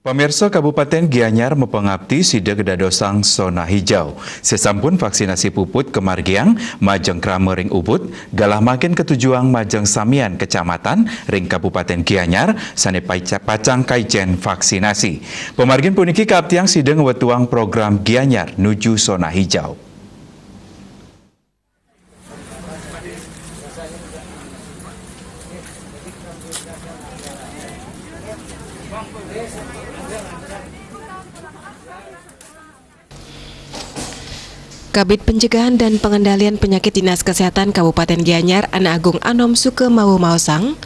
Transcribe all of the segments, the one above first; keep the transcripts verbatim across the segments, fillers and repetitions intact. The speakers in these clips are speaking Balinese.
Pamirsa, Kabupaten Gianyar mapangabdi sida kadadosang zona hijau. Sasampun vaksinasi puput kamargiang majeng krama ring Ubud, galah mangkin katujuang majeng samian kecamatan ring Kabupaten Gianyar sane paica-, pacang kaicen vaksinasi. Pamargin puniki kaaptiang sida ngwetuang program Gianyar nuju zona hijau. Kabid Pencegahan dan Pengendalian Penyakit Dinas Kesehatan Kabupaten Gianyar, Anak Agung Anom Sukamawa maosang,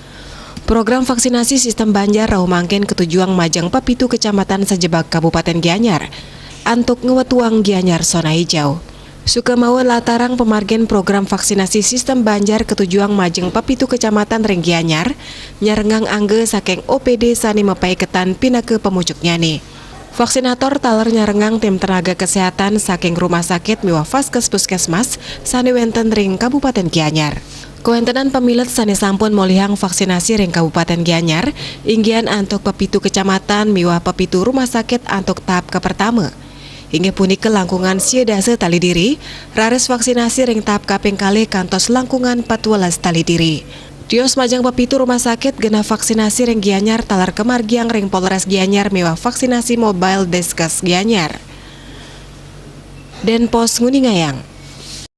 program vaksinasi sistem banjar rauh mangkin katujuang majeng pepitu kecamatan sajebag Kabupaten Gianyar antuk ngwetuang Gianyar zona hijau. Sukamawa latarang pamargin program vaksinasi sistem banjar katujuang majeng pepitu kecamatan ring Gianyar, nyarengang angga saking O P D sane mapaiketan pinaka pamujuknyane. Vaksinator taler nyarengang tim tenaga kesehatan saking rumah sakit miwah vaskes puskesmas sane wenten ring Kabupaten Gianyar. Kawentenan pamilet sane sampun molihang vaksinasi ring Kabupaten Gianyar, inggihan antuk pepitu kecamatan miwah pepitu rumah sakit antuk tahap kapertama. Inggih punika langkungan sia dasa tali diri, raris vaksinasi ring tahap kaping kalih kantos langkungan patbelas tali diri. Tios majeng pepitu rumah sakit genah vaksinasi ring Gianyar taler kamargiang ring Polres Gianyar miwah vaksinasi Mobile Deskes Gianyar. Denpos nguningayang.